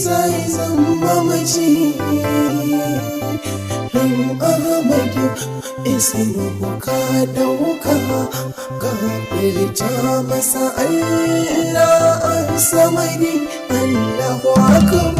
zai zama mace. Ran Ahmadu Isinu ka dauka, ka furta masa Allah an samari, Allahu akbar.